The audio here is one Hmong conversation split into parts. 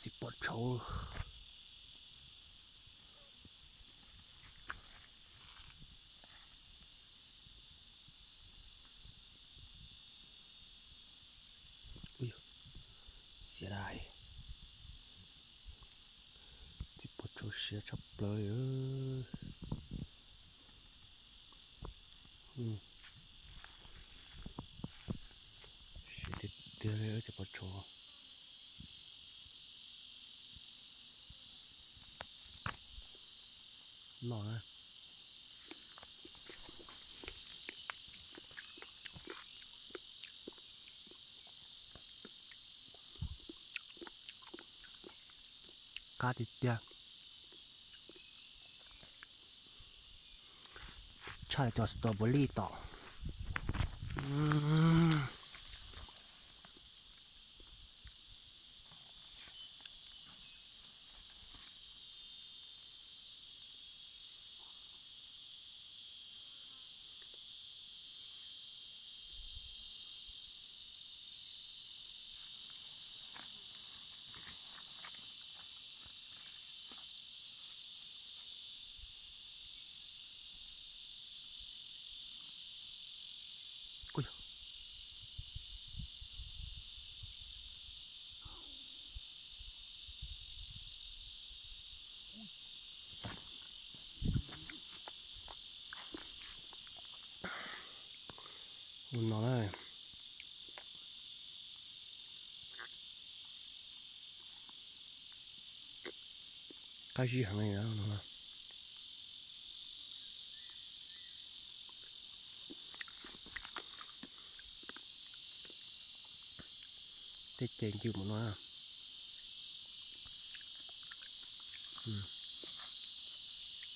Tsis pom tshauv. Xiav dais, tsis pom tshauv siav tshaj plaws li. Siav tiag tiag li, tsis pom tshauv. No na. Qab tiag tiag. Tshaj cov strawberry tom. Ua no na. Qab zib heev li no. Tej ces ncw mus no.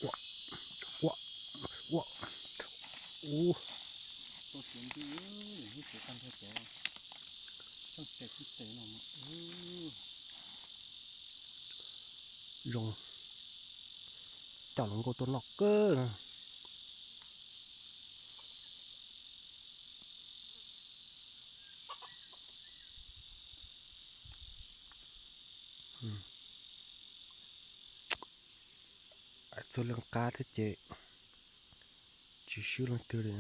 Ua, ua, ua, ua. Zoo, coj hluas nkauj tuaj noj kawg na. Txhua leej qab thiab ces tsis swb leej twg li.